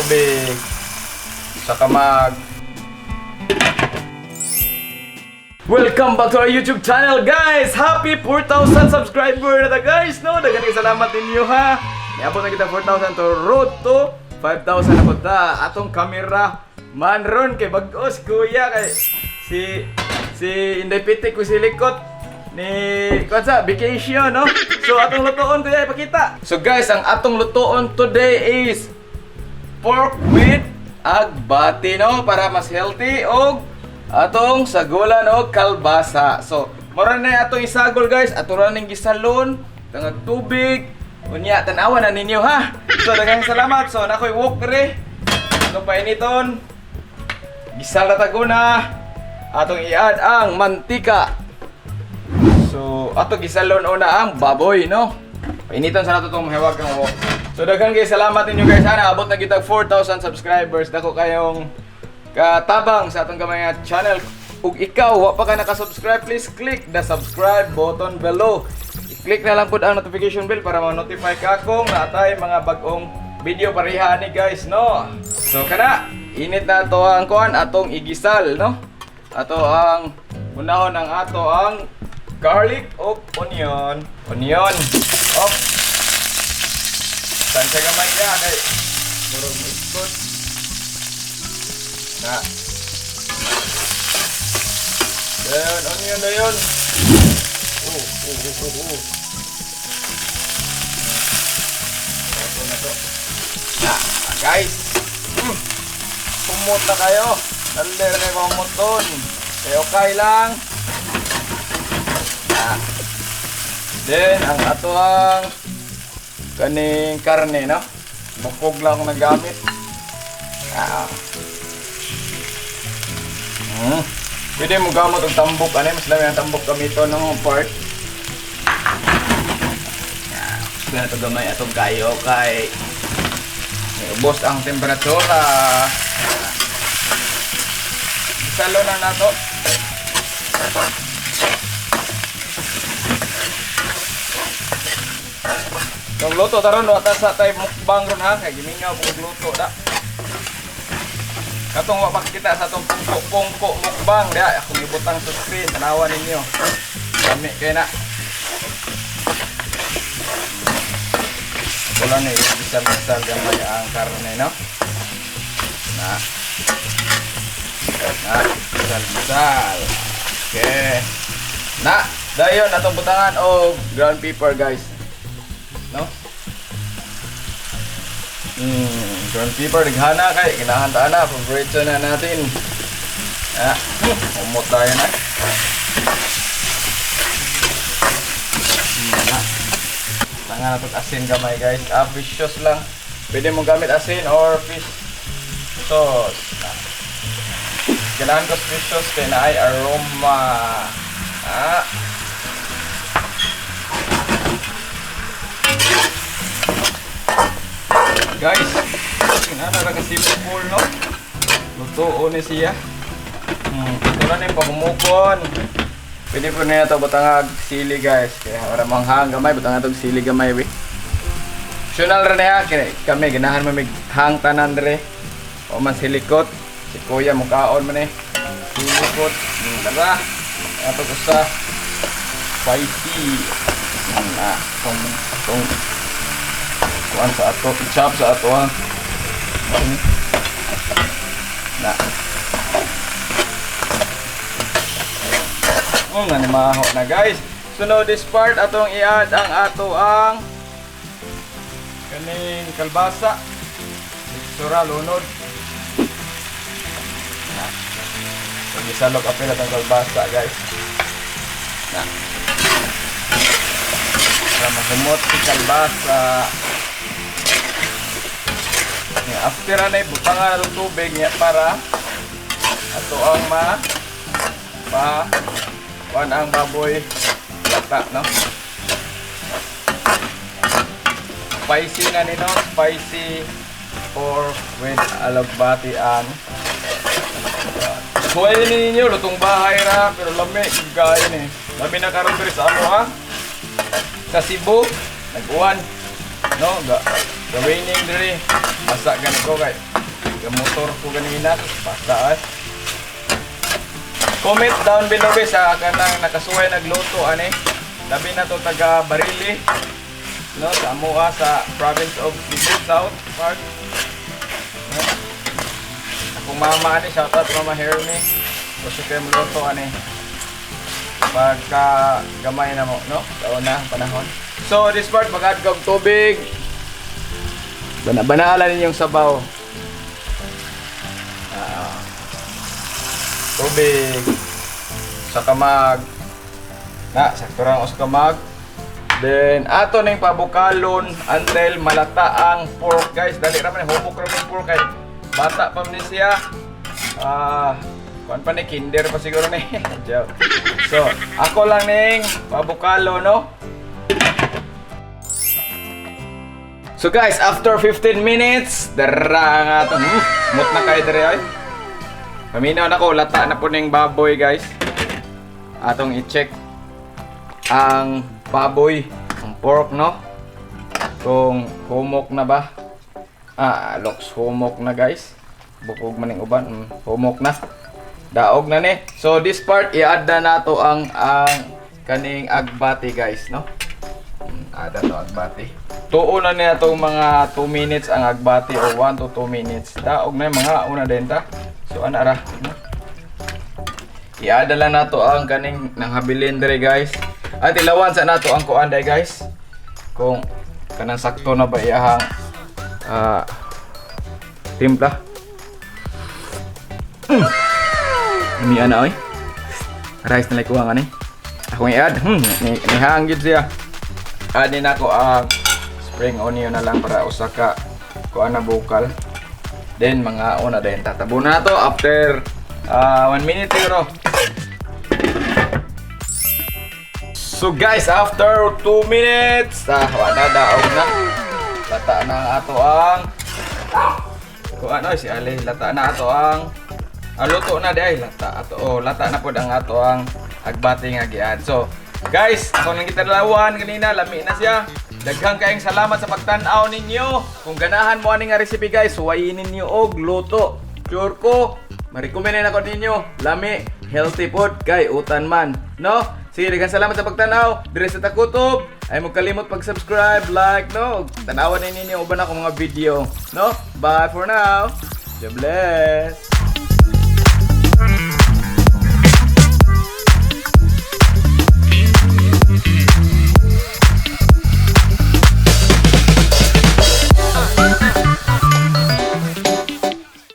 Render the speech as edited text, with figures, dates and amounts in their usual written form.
Tubig. Sa kamag. Welcome back to our YouTube channel, guys! Happy 4,000 subscriber na ta, guys! No? Daghang salamat ninyo, ha! Niabot na kita 4,000 to road to 5,000 na po ta. Atong camera man ron kay bag-os, kuya, kay si Inday Pitik ko si Likot ni kuan sa vacation, no? So atong lutoon, kuya, ipakita. So guys, ang atong lutoon today is pork with agbati, no, para mas healthy, og atong sagulan og kalbasa. So, mura na atong isagol, guys. Ato ra ning gisalon, tangag tubig. Unya tan-awa na ninyo, ha. So daghang salamat. So nakoy wok diri. Atong painiton. Gisal na taguna. Atong i-add ang mantika. So, ato gisalon una ang baboy, no? Painiton sa nato tong mahiwag kang wok. So, daghan kay salamat ninyo, guys. Ana, abot na kita 4,000 subscribers. Dako kayong katabang sa atong gamay nga channel. Ug ikaw, wa pa ka naka-subscribe, please click the subscribe button below. I-click na lang pud ang notification bell para ma-notify ka kung naatay mga bag-ong video pareha ni, guys, no? So kana, init na to ang kuan atong igisal, no? Ato ang unahon ang ato ang garlic o onion. Onion. Op. San siya gamay ya kay murag moikot. Na. Dayon, onion dayon. Oh. Ito na to. Na, guys. Kumot na kayo. Naler kayo kumuton. Kaya okay lang. Na. Then, ang ato ang kaning karne, no? Bukog lang akong nagamit. Ah. Pwede mo gamot og tambok ani, mas lami ang tambok gamito ng part. Ah, na to gamay atong kayo kay ubos ang temperatura. Isalo na nato. Kung luto taron wa ta sa tay mukbang ron, ha, kay gimingaw kung luto da. Katong wa makita sa atong pungko-pungko mukbang diha akong ibutang sa screen, tanawan ninyo. Lami kay na. Wala na isal-isal gamay ang karne, no? Na. Na, isal-isal. Okay. Na, dayon atong butangan og ground pepper, guys. No? Ground pepper daghana kay ganahan ta na, paborito na natin. Ah, umot tayo na. Na. Tanga na to asin gamay, guys. Ah, fish sauce lang. Pwede mo gamit asin or fish sauce. Na. Ganahan ko sa fish sauce kay naay aroma. Ah. Guys, kinana ra kasi simple, no? Lutuon ni siya. Ito na ni pagumukon. Pwede po niya ito butangag sili, guys. Kaya para manghang gamay, butangag itong sili gamay, we. Optional ra niya kay kami ganahan man mig hang tanan dire. O man silikot, si kuya mukaon man eh. Silikot, tara. Ato usa spicy. Na, tong kuan sa ato, i-chop sa ato, ha. Na. Oh, nga ni maho na, guys. So now this part atong i-add ang ato ang kaning kalbasa. Sura lunod. Na. So gisalok apil atong kalbasa, guys. Na. Para mahumot si kalbasa. Nga, after na ibutangan na tubig niya para ato ang ma pa kuan ang baboy lata, no? Spicy na nino, spicy pork with alugbati ang Suway ninyo, lutong bahay ra, pero lami, gaya ni. Lami na karon diri sa amo, ha. Sa Cebu, nag-uwan. No, ga raining diri. Basa gani ko kay ga motor ko ganina, basa ay. Comment down below, guys, sa kanang nakasuway nagluto ani. Labi na to taga Barili. No, sa amoa sa province of Cebu South Park. No? Akong mama ani, shout out Mama Hermie. Gusto kayo luto ani. Pagka gamay na mo, no? Sa una panahon. So, this part, mag-add ka og tubig. Bana-banaalan ninyong sabaw. Ah, tubig. Sa kamag. Na, sakto ra ang usa ka mug. Then, ato ning pabukalon until malata ang pork, guys. Dali ra man, humok ra man pork kay bata pa man ni siya. Ah, kuan pa ni, kinder pa siguro ni. Joke. So, ako lang ning pabukalo, no? So guys, after 15 minutes, dara nga to. Mut na kayo dere ay. Paminaw na ko, lata na po ning baboy, guys. Atong i-check ang baboy, ang pork, no? Kung humok na ba? Ah, looks humok na, guys. Bukog man ning uban, humok na. Daog na ni. So this part, i-add na nato ang kaning agbati, guys, no? Add na to agbati. Tuo na niya itong mga 2 minutes ang agbati or 1 to 2 minutes. Daog na yung mga una din ta. So ana ra, no? I-add lang nato ang kaning nanghabilin dire, guys. At ilawan sa nato ang kuan day, guys. Kung kanang sakto na ba iyahang timpla. Lamian na oy. Rice na lang kuha nga ni. Akong i-add. Ni siya. Add din ako ang spring onion na lang para usa ka kuan na bukal. Then mga una din tatabo na to after 1 minute siguro. So guys, after 2 minutes, wala, daog na. Lata na ang ato ang kuan oy si Ali, lata na ato ang luto na di ay lata ato, oh, lata na pod ang ato ang agbati nga giad. So guys, ako nang kita dalawan kanina, lami na siya. Daghang kayong salamat sa pagtan-aw ninyo. Kung ganahan mo ani nga recipe, guys, suwayin ninyo og luto. Sure ko, ma-recommend na ko ninyo. Lami, healthy food kay utan man, no? Sige, daghang salamat sa pagtan-aw. Dire sa Takutob. Ay mo kalimot pag-subscribe, like, no? Tanawan ninyo uban akong mga video, no? Bye for now. God bless.